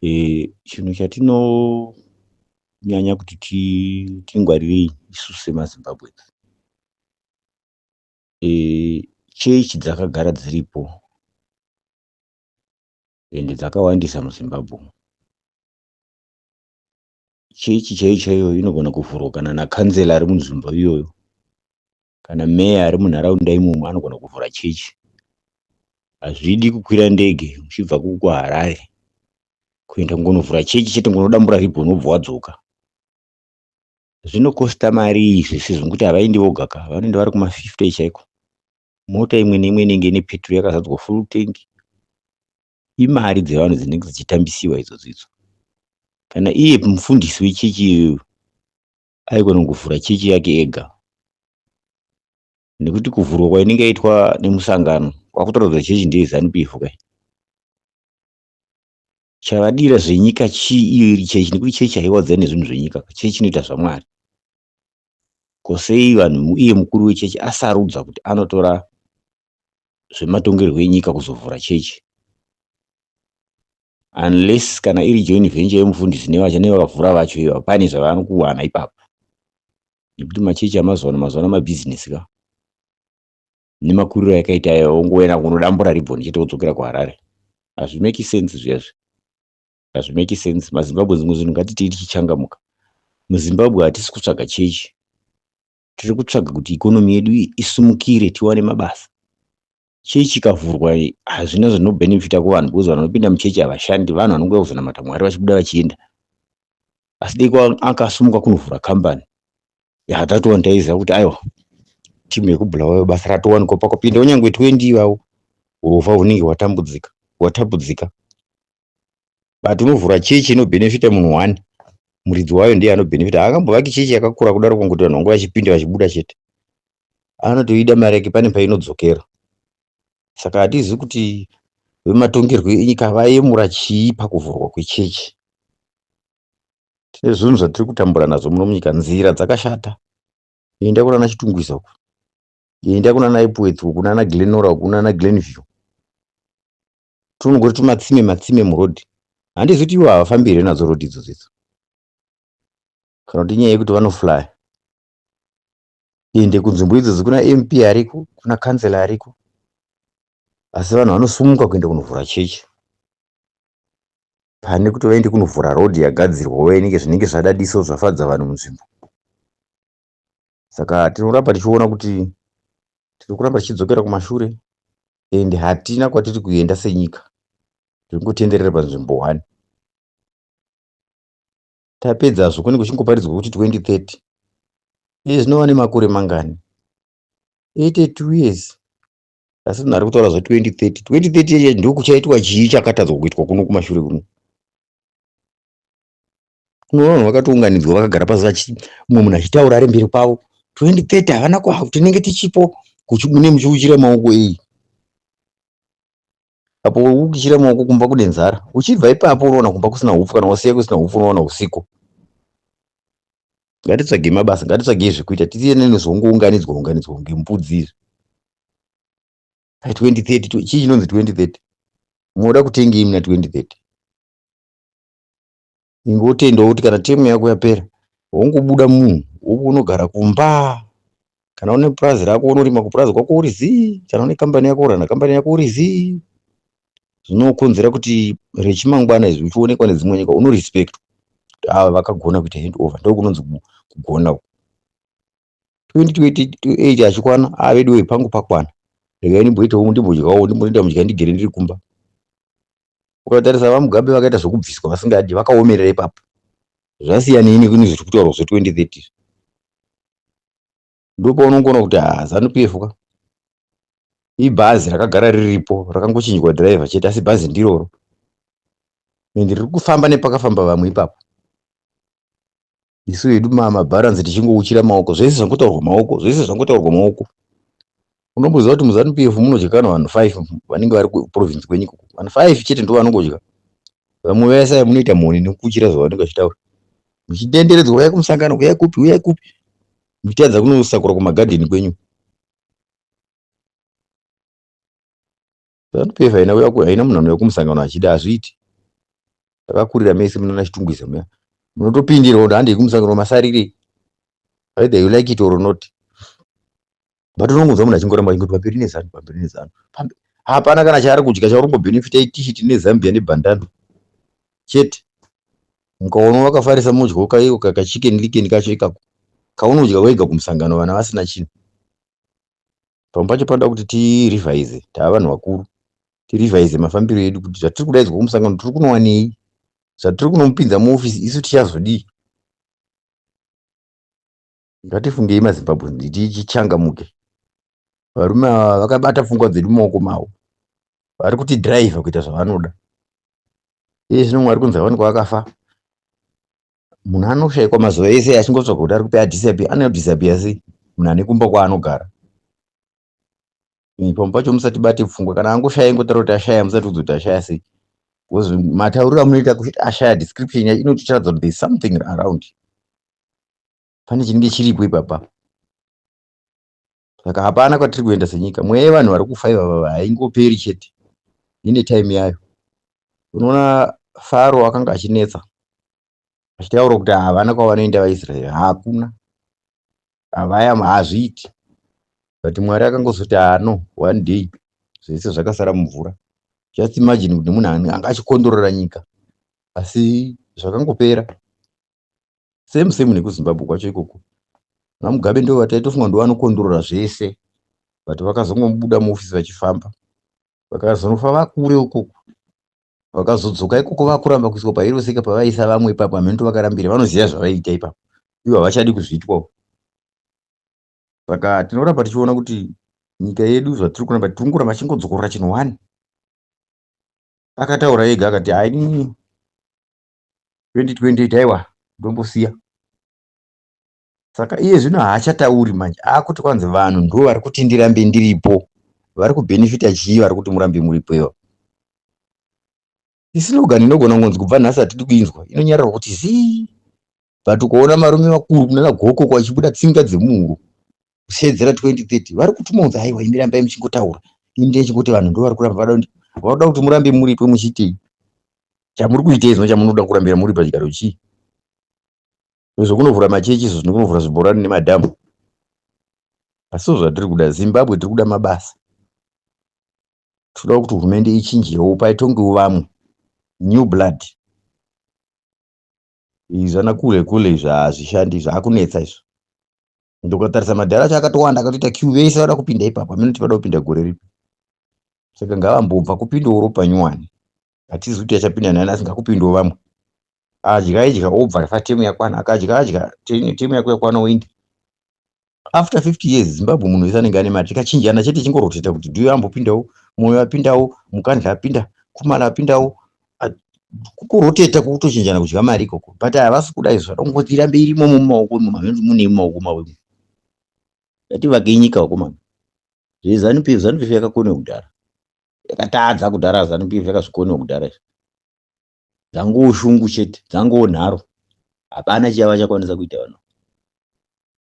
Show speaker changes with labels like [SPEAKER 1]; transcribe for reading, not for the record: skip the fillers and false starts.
[SPEAKER 1] Chinhu chatinonyanya kuti tingwarirei isusu semaZimbabweans, chechi dzakagara dziripo ende dzakawandisa muZimbabwe. Chechi chaiyo chaiyo inogona kuvhurwa kana nakanzera ari munzvimbo iyoyo, kana meya ari munharaunda imomo anogona kuvhura chechi. Hazvidi kukwira ndege uchibva kuHarare kuenda kungonovhura chechi chete, ngonodambura ribhoni wobva wadzoka. Zvinokosta mari izvi sezvo nekuti havaendi voga ka, vanoenda vari kuma50 chaiko. Mota imwe neimwe inenge ine peturu yakazadzwa full tank. Imari dzevanhu dzinenge dzichitambisiwa idzodzo idzo. Kana iye mufundisi wechechi iyoyo aigona kungovhura chechi yake ega, nekuti kuvhurwa kwainenge yaitwa nemusangano kwakutoratidza kuti chechi ndeye ZANU PF kai. Chavadira zvenyika chii iyo iri chechi? Nekuti chechi haiwadzani nezvinhu zvenyika, chechi inoita zvaMwari. Ko sei vanhu, iye mukuru wechechi asarudza kuti anotora zvematongerwo enyika kuzovhura chechi? Unless kana iri joint venture yemufundisi nevakavhura vacho ivo, pane zvavanokuwana ipapo, nekuti machechi amazuva ano, mazuva ano mabhizinesi ka, nemakuriro akaita ayo, ongoenda kunodambura ribhoni chete wodzokera kuHarare. Hazvimeki sense zviyazvi, hazvimeki sense. MaZimbabwe, zvimwe zvinhu ngatitei tichichangamuka. MuZimbabwe hatisi kutsvaga chechi, tiri kutsvaga kuti economy yedu isumukire, tiwane mabasa. Chechi ikavhurwa hazvina zvinobhenefita kuvanhu, because vanhu vanopinda muchechi havashandi, vanhu vanongouya kuzonamata Mwari vachibuda vachienda. Asi dei akasumuka kunovhura kambani yatatoona, taiziva kuti aiwa, timu yekuBulawayo basa ratowanikwa, pakupinda kunyange 20 ivavo, urovha hunenge hwatambudzika, hwatapudzika. But unovhura chechi inobhenefita munhu one, muridzi wayo ndiye anobhenefita. Haakambovaki chechi yakakura kudaro kungoti vanhu vange vachipinda vachibuda chete, anotoida mari yake pane painodzokera. Saka hatizivi kuti vematongerwo enyika vayemura chii pakuvhurwa kwechechi. Tine zvinhu zvatiri kutambura nazvo muno munyika, nzira dzakashata. Enda kunana Chitungwiza uku, enda kunana Epworth uku, kunana Glen Norah uku, kunana Glenview, tunongori tumatsime matsime murodhi. Handizivi kuti ivo havafambi here nadzo rodhi idzodzo idzo, kana kuti inyaya yekuti vanoflya. Ende kunzvimbo idzodzo kuna MP ariko, kuna kansela ariko, asi vanhu vanosumuka kuenda kunovhura chechi pane kuti vaende kunovhura rodhi yagadzirwawo inenge zvinenge zvadadiso, zvafadza vanhu munzvimbo. Saka tinoramba tichiona kuti tiri kuramba tichidzokera kumashure ende hatina kwatiri kuenda senyika, tiri kungotenderera panzvimbo one. Tapedzazvo kune kuchingoparidzwa kuti 2030. Iye zvinova nemakore mangani? 82 years, asi munhu ari kutaura zva2030. 2030 yacho ndokuchaitwa chii chakatadzwa kuitwa kuno kumashure kuno? Kunoona vanhu vakatounganidzwa, vakagara pasi, mumwe munhu achitaura ari mberi kwavo, 2030 havana kwa tinenge tichipo, mune muchiuchira maoko ei apo ukuchira maoko, kumba kune nzara. Uchibva ipapo unoona kumba kusina hupfu, kana wasiya kusina hupfu unoona usiku. Ngatitsvagei mabasa, ngatitsvagei zvekuita, tisiyane nezvongounganidzwa unganidzwa kunge mbudzi izvi. 2030 chii chinonzi 2030? Munoda kutengei muna 2030? Ingotendawo kuti kana temu yako yapera wongobuda munhu, unogara kumba. Kana une purazi rako, unorima kupurazi kwako uri zii. Kana une kambani yako, urana kambani yako uri zii. Zvinokonzera kuti rechimangwana izvi uchionekwa nedzimwe nyika, unorespectwa kuti ava vakagona kuita hand over. Ndokunonzi kugona uku. 2028 achikwana, aveduwe, pangu pakwana, regai ndimboitawo, ndimbodyawo, ndimbonoita mudya ndigere ndiri kumba. Ukatarisa VaMugabe vakaita zvokubviswa vasingadi, vakaomerera ipapo. Zvasiyanei nekune zviri kutaurwa zve2030? Ndopaunongoona kuti ha, ZANU PF ka ibhazi rakagara riripo, rakangochinjwa dhiraivha chete, asi bhazi ndiroro ende riri kufamba nepakafamba vamwe ipapo. Isu hedu mabharanzi tichingouchira maoko, zvese zvangotaurwa maoko, zvese zvangotaurwa maoko. Unomboziva kuti muZANU PF munodya kana vanhu 5 vanenge vari kuprovinsi kwenyika uko, vanhu 5 chete ndo vanongodya. Vamwe vese munoita mhoni nekukuchira zvavanenge vachitaura, muchitenderedzwa, uyai kumusangano, uyai kupi, uyai kupi, muchitadza kunosakura kumagadheni kwenyu. ZANU PF haina munhu anouya kumusangano achida, hazviiti. Takakurira mese munana Chitungwiza muya, munotopindirwa kuti handei kumusangano masarirei, either you like it or not. But unongonzwa munhu achingoramba achingoti pamberi neZANU, pamberi neZANU. Hapana kana chaari kudya chauri kungobhenefita, itishiti nezambia nebhandana chete. Mukaona wakafarisa mudyo kaiko kaChicken Licken kacho ikako kaunodya wega kumusangano, vana vasina chinhu. Pamwe pacho panoda kuti tirevise, tava vanhu vakuru, tirevise mafambiro edu kuti zvatiri kudaidzwa kumusangano tiri kunowanei, zvatiri kunomupinza muofisi isu tichazodii. Ngatifungei maZimbabwe, tichichangamuke. Varume ava vakabata pfungwa dzedu mumaoko mavo, vari kutidhiraivha kuita zvavanoda. Iye zvino Mwari kunzi awanikwa akafa, munhu anoshayikwa mazuva ese achingotsvaga kuti ari kupi, adisappear. Anodisappear sei munhu ane kumba kwaanogara? Pamwe pacho musatibate pfungwa. Kana angoshaya, ingotaura kuti ashaya, musatiudza kuti ashaya sei, because matauriro amunoita kuti ashaya, description yacho inototaridza kuti there is something around, pane chinenge chiripo ipapa. Saka hapana kwatiri kuenda senyika. Mweya yevanhu vari kufa ivava haingoperi chete, ine time yayo. Unoona Faro akanga achinetsa achitaura kuti havana kwavanoenda vaIsraeri, hakuna havaya, hazviiti. But Mwari akangozoti hano, one day zvese zvakasara mumvura. Just imagine kuti munhu anga achikondorora nyika, asi zvakangopera. Same same nekuZimbabwe kwacho ikoko, vaMugabe ndo vataitofunga ndo vanokondorora zvese, but vakazongobuda muofisi vachifamba, vakazonofa vakure ukoko, vakazodzoka ikoko vakuramba kuiswa paHeroes Acre pavaisa vamwe ipapo. Hameno vakarambira, vanoziva zvavaiita ipapo, ivo havachadi kuzviitwawo. Saka tinoramba tichiona kuti nyika yedu zvatiri kuramba, tiri kungoramba tichingodzokorora chinhu one. Akataura ega akati, "Hainini 2028 aiwa, ndombosiya." Saka iye zvino haachatauri manje, akuti kwanzi vanhu ndo vari kuti ndirambe ndiripo. Vari kubhenefita chii? Vari kuti murambe muripo ivo. Islogan inogona kungonzi kubva nhasi hatidi kuinzwa, inonyararwa kuti zii. But ukaona varume vakuru kunana Goko kwachibuda tsinga dzemuhuro kusedzera 2030, vari kutuma kunzi aiwa, imi rambai muchingotaura, imi ndechingoti vanhu ndo vari kuramba vada vanoda kuti murambe muripo. Muchiitei? Chamuri kuitei zvino chamunoda kurambira muri pachigaro chii? Zvokunovhura machechi izvo, zvinokunovhura zvibhorani nemadhamu, asiwo zvatiri kuda. Zimbabwe tiri kuda mabasa, tinoda kuti hurumende ichinjewo, paitongewo vamwe, new blood. Izvi zvana kule kule izvi hazvishandi, zvaakunetsa izvo. Ndokatarisa madhara acho akatowanda, akatoita queue, vese vada kupinda ipapo. Hameno kuti vada kupinda gore ripi. Saka ngavambobva kupindawo ropa nyuwani. Hatizi kuti achapinda nani, asi ngakupindawo vamwe. Adya idya obva fatemu yakwana, akadya adya temu yako yakwana, oenda. After 50 years Zimbabwe munhu wese anenge ane mari. Tikachinjana chete, chingoroteta kuti Dhuyo ambopindawo, Moyo apindawo, Mukandla apinda, Kumala apindawo, kuroteta kukutochinjana kudya mari ikoko. But havasi kuda izvo, vada kungoti irambe irimo mumaoko imomo. Hameno munei mumaoko mavo imomo. Ngativake nyika, vakomana. ZveZANU PF, ZANU PF yakakoniwa kudhara, yakatadza kudhara. ZANU PF yakazvikoniwa kudhara izvi, dzangoo shungu chete, dzangoo nharo, hapana chiyava chakwanisa kuita vanhu.